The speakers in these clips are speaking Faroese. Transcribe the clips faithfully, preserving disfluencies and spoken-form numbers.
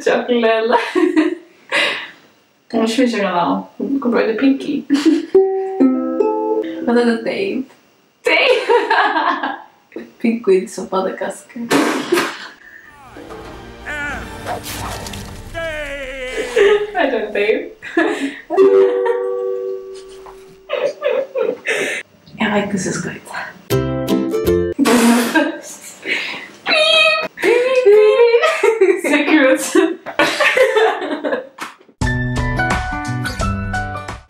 Chocolate. Hon er ikki nakað navn. Hon, hon eitur Pinky. Hvat er tað, Dave? Dave! Pinguin frá Madagaskar. Hetta er Dave. Eg veit hvussu eg skal heita. Bíp, bíp, bíp. Sikkurt.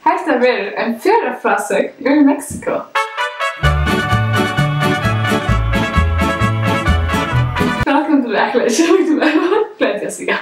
Hetta verður ein ferðafrásøgn úr Meksiko. Vælkomin til Akla, ikki langt um Evva, gleymdi eg at siga.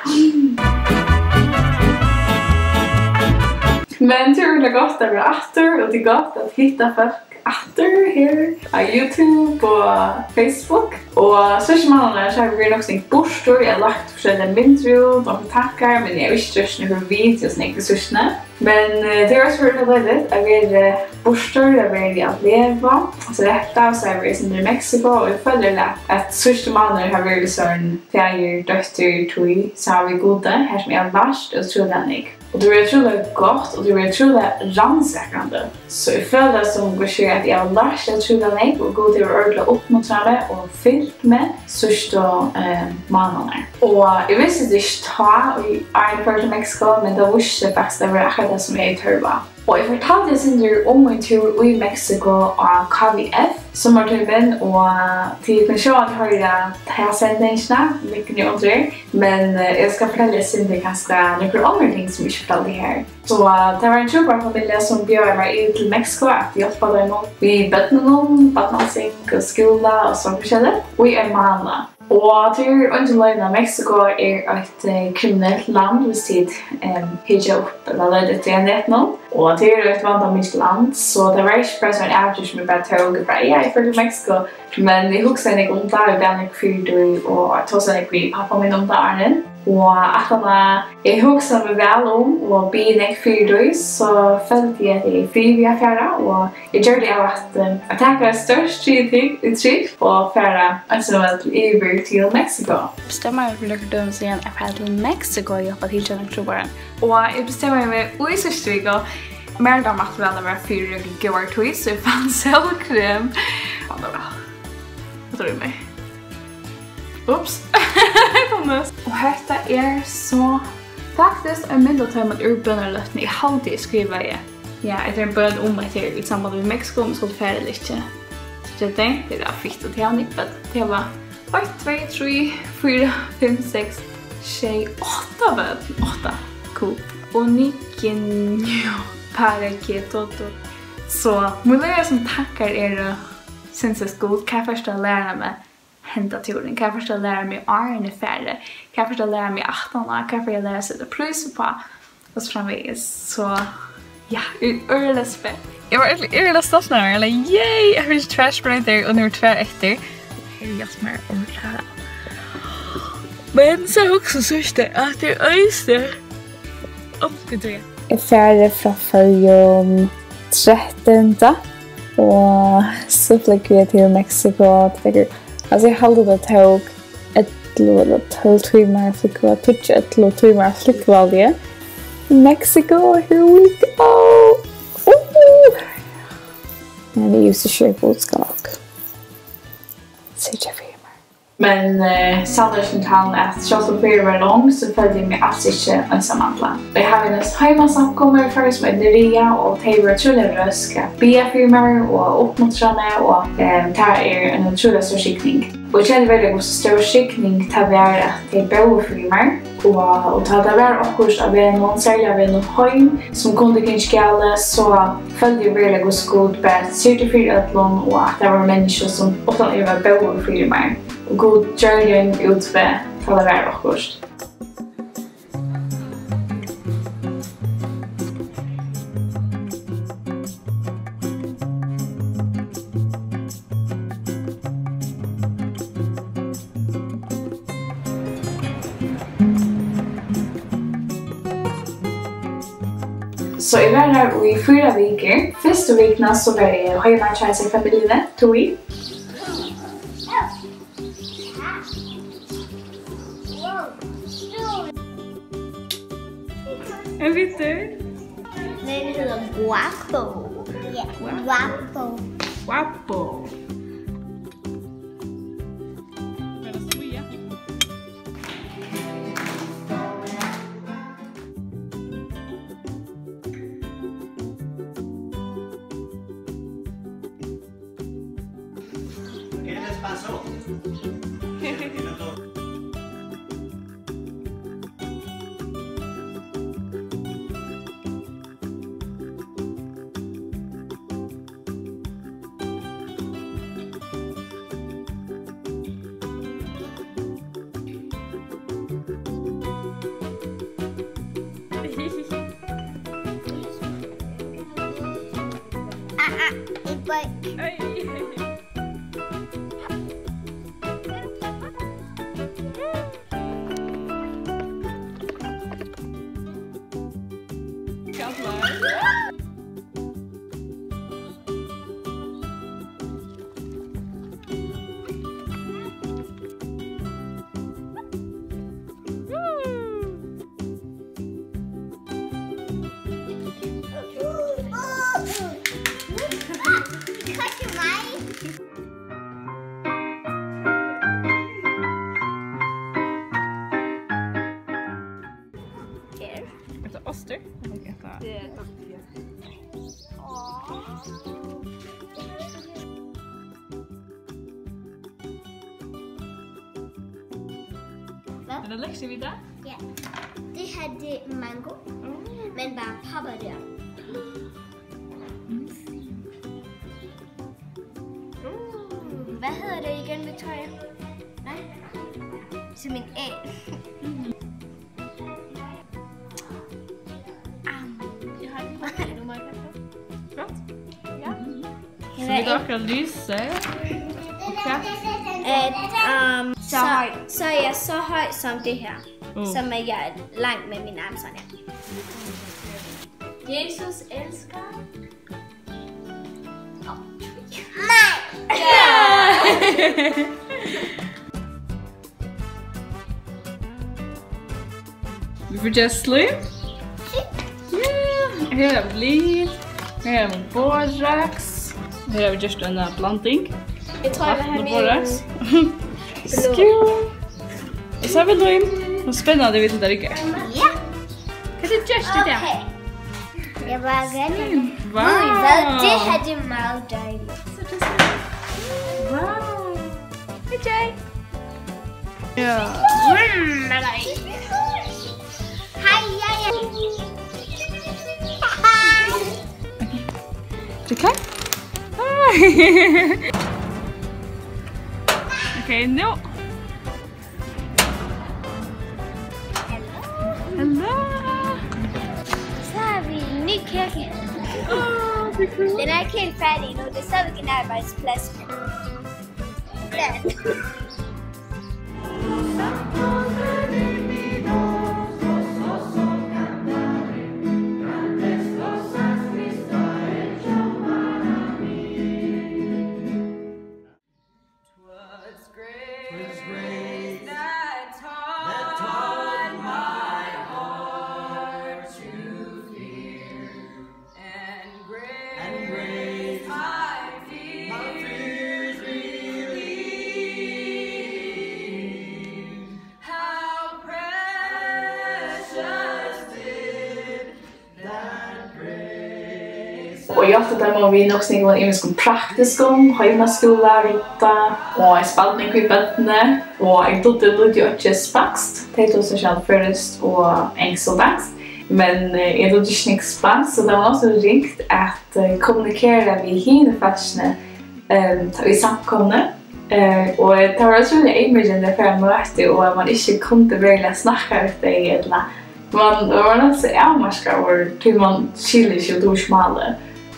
Men tað er øgiliga gott at vera aftur, og tað er gott at hitta fólk aftur her á YouTube og Facebook. Og síðstu mánaðirnar, so havi eg verið nokk so nógv burtur. Eg havi lagt forskelligar myndir út, onkrar tankar, men eg havi ikki gjørt nøkur video so nógv í síðstuni. Men, eh, tað er eisini øgiliga deiligt at vera, eh, burtur, at vera við Aleva, altso Retta, og so havi eg verið í Meksiko, og eg føli at, at síðstu mánaðir hava verið sovorðin faðir-dóttir-tíð saman við Gudi, har sum eg havi lært ótrúliga nógv. Og tað var ótrúliga gott, og tað var ótrúliga rannsakandi. So eg føli tað sum, hvussu at eg havi lært ótrúliga nógv, og Gud hevur ordiliga uppmuntrað meg og fylgt meg síðstu, eh, mánaðirnar. Og eg visti tað ikki tá, í áðrenn eg fór til Meksiko, men tað vísti seg faktiskt at vera akkurát tað, sum eg hevði tørv á. Og eg fortaldi eitt sindur um mín túr í Meksiko á K V F, summartímin, og tit kunnu sjálvandi hoyra ta sendingina liggur niðanundir. Men, eh, eg skal fortelja eitt sindur kanska nøkur onnur ting, sum eg ikki fortaldi her. So, eh, tað var ein hjúkrarfamilja, sum bjóðaði mær yvir til Meksiko at hjálpa teimum við børnunum, barnahaldsing og skúla og so forskelligt, í ein mánað. Og tað er eingin løgn, at Meksiko er eitt, eh, kriminelt land, viss tit, em, hyggja upp ella leita eftir á netinum. Og tað er eitt vandamikið land, so tað var ikki bara so ein avgerð, sum eg bara tók, og bara, ja, eg fór til Meksiko. Men eg hugsaði nógv um tað, eg bað nógv fyri tí, og eg tosaði nógv við pápa mín um tað áðrenn. Og aftan á eg hugsaði meg væl um og bað nógv fyri tí, so føldi eg, at eg hevði frí við at fara, og eg gjørdi av at, eh, at taka eitt stórt skritt, skritt og fara einsamøll yvir til Meksiko. Bestemma meg fyri nøkur døgum síðan at fara til Meksiko og hjálpa til hjá nakrum trúboðarum. Og eg bestemmi meg í síðstu viku, mær dámar aftur væl at vera fyri nøkur góðar tíð, so eg fann sólkrem. Fann tað væl. Hvat er tað við mær? Ups. Kom nú. Og hetta er so faktiskt ein mynd av teimum úr bønarløtuni. Eg haldi, eg skrivaði, ja, hetta er ein bøn um, at eg er í samband við Meksiko, um eg skuldi fara ella ikki. Skilti? Tað er fitt, og tey hava nógv børn. Tey hava eitt, tvey, trý, fýra, fimm, seks, sjey, átta børn. Átta. Cool. Og niño, para que todo. So, mínar sum tankar eru, since is good, hvat fert tú at læra meg henda túrin? Hvat fert tú at læra meg áðrenn eg fari? Hvat fert tú at læra meg aftaná? Hvat fari eg at læra at seta prís uppá? Og so framvegis. So, ja, eg eri øgiliga spent. Eg var øgiliga, øgiliga stolt av mær. Ella, yay! Eg havi fingið tvær sproytur og nú eru tvær eftir. Hevði hjálpt mær ordiliga væl. Men so hugsi eg síðst, at tað er eisini onkuntíð. Eg fari frá Føroyum trettanda, og so flúgvi eg til Meksiko. Tað tekur, altso, eg haldi, tað tók ellivu ella tólv tímar at flúgva, tíggju, ellivu tímar at flúgva, haldi eg. Mexico, here we go! Uh! Men eg eri ikki sikker, Gud skal nokk syrgja fyri mær. Men, eh, sannleikin er tann, at sjálvt um ferðin var long, so føldi eg meg als ikki einsamalla. Eg havi eina heimasamkomu í Føroyum, sum eitur Ria, og tey vóru ótrúliga røsk at biðja fyri mær og uppmuntra meg, og, eh, tað er ein ótrúliga stór signing. Og eg kenni veruliga, hvussu stór signing tað var, at tey bóðu fyri mær. Og, og tá tað var okkurt á vegnum, serliga á vegnum heim, sum kundi gingið galið, so føldi eg veruliga, hvussu Gud bara syrgdi fyri øllum, og at tað vóru menniskju, sum uttan iva bóðu fyri mær. Og Gud gjørdi ein útveg, tá tað var okkurt. So eg var har í fýra vikur. Fyrstu vikuna so var eg heima hjá hesi familjuni, Tui. Hvítur. Nei, vit hava Guapo. Ja, Guapo. Guapo. Guapo. Bara svíða. ¿Qué les pasó? Ah, ah, it broke. Hey. Her. Hetta er ostur. Hetta er danskjur. Hvat? Er tað lektievita? Ja. Det her, det er mango, mm, men bare pappa der. Mm. Mm. Hvad hedder det igen, Victoria? Nej? Som en A. Am. Hvat? Ja. Sum vit akkurát lýsa. Og hvat? Et, um, so, so højt. Så, så, ja, så højt som det her. Uh. Som er, ja, langt med min arm sådan her. Jesus elsker. Nei! Ja! Vit fáa slím. Ja, her hava vit lit. Her hava vit borax. Her hava vit gjørt eina blanding. Eg trúr, eg vil hava vatn og borax. Skúl. Og so hava vit lím. Og spennandi at vita, hvat tað riggar. Ja. Hvat er tað gjørt í dag? Okay. Eg var glad. Wow. Oj, hvad det her, det er meget dejligt. Wow. Hey, Jay. Ja. Mm, bye bye. Hej, ja, ja. Hej. Okay. Okay, nu. Hello. Så har vi en ny kirke. Åh, det er cool. Den er ikke helt færdig endnu. Det er stadigvæk en arbejdsplads. Ja. Twas grace that taught my heart to fear, and grace my fears relieved. How precious did Og eg hjálpti teimum við nokk so nógvum ymiskum praktiskum, heimaskúla, rudda og ein spælling við børnini. Og eg dugdi lítið og einki spanskt. Tey tosa sjálv føroyskt og enskt og danskt. Men, eh, eg dugdi ikki nógv spanskt, so tað var nokk so ringt at, eh, kommunikera við hini fólkini, ehm, í samkomuni. Eh, og tað var ótrúliga eyðmerkjandi at fara á møti, og at mann ikki kundi veruliga snakka við tey, ella mann var nokk so avmarkaður, tí mann skilir ikki og dugir ikki málið.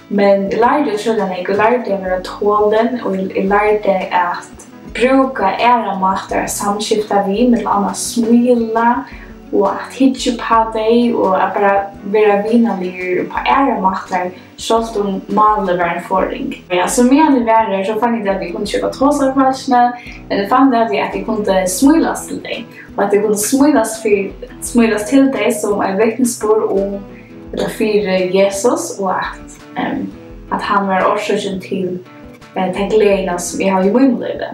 Men eg lærdi ótrúliga nógv, eg lærdi at vera tolin, og eg, eg lærdi at brúka aðrar mátar at samskifta við, millum annað smíla, og at hyggja upp á tey, og at bara vera vinarligur upp á aðrar mátar, sjálvt um málið var ein forðing. Ja, so meðan eg var her, so fann eg út av, at eg kundi ikki tosa við fólkini, men eg fann út av, at eg kundi smílast til tey, og at eg kundi smílast fyri, smílast til tey sum ein vitnisburð um, ella fyri Jesus, og at, em, at hann var orsøkin til, eh, ta gleðina, sum eg havi í mínum lívi.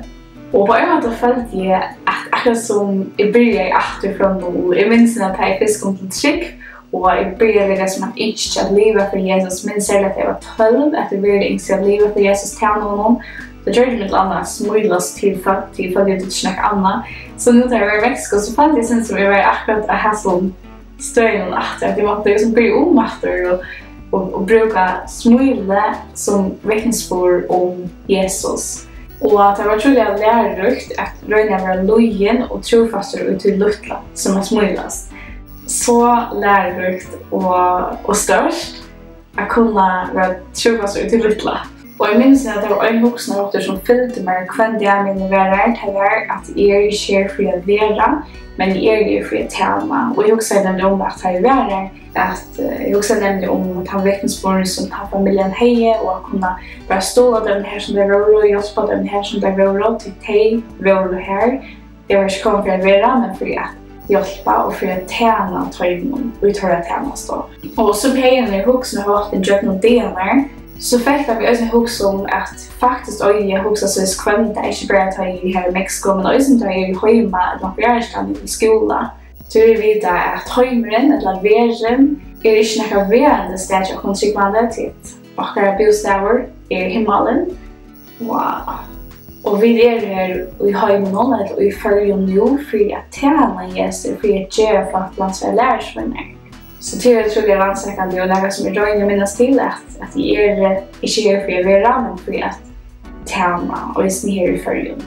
Og á ein máta føldi eg, at akkurát sum eg byrjaði aftur frá null, eg minnist, at tá eg fyrst kom til trúgv, og eg byrjaði við tað sum eitt ynski at liva fyri Jesus, minnist serliga, at eg var tólv, at eg veruliga ynskti at liva fyri Jesus, tæna honum. Tað gjørdi millum annað at smílast til fólk, tí fólk høvdu ikki nakað annað. So nú, tá eg var í Mexico, so føldi eg, sum eg var akkurát á hasum støðinum aftur, at eg mátti liksom byrja um aftur og, og, og brúka smílið sum vitnisburð um Jesus. Og at tað var ótrúliga læruríkt at royna at vera lýðin og trúfastur í tí lítla, sum at smílast. So læruríkt og, og stórt at kunna vera trúfastur í tí lítla. Og eg minnist, at tað var ein hugsanarháttur, sum fylgdi mær hvønn dag, meðan eg var har, tað var, at eg eri ikki her fyri at vera, men eg eri her fyri at tæna. Og eg hugsaði nemliga um, at tá eg var har, at, eh, eg hugsaði nemliga um tann vitnisburðin, sum tann familjan hevði, og at kunna bara stuðla teimum har, sum tey vóru, og hjálpa teimum har, sum tey vóru, tí tey vóru har. Eg var ikki komin fyri at vera, men fyri at hjálpa og fyri at tæna teimum í teirra tænastu. Og sum eg hevði hugsanarháttin gjøgnum dagarnar, so fekk tað meg eisini at hugsa um, at faktiskt eigi eg at hugsa soleiðis hvønn dag, ikki bara tá eg eri her í Mexico, men eisini tá eg eri heima ella okkurt aðrastaðni í skúla. Tí vit vita, at heimurin ella verðin er ikki nakað verandi stað hjá okkum trúgvandi, tí at okkara bústaður er himmalin. Wow. Og vit eru her í heiminum, ella í Føroyum nú, fyri at tæna Jesu, fyri at gera fólk til hansara lærisveinar. So tað er ótrúliga rannsakandi og nakað, sum eg royni at minnast til, at, at eg eri ikki her fyri at vera, men fyri at tæna, og eisini her í Føroyum.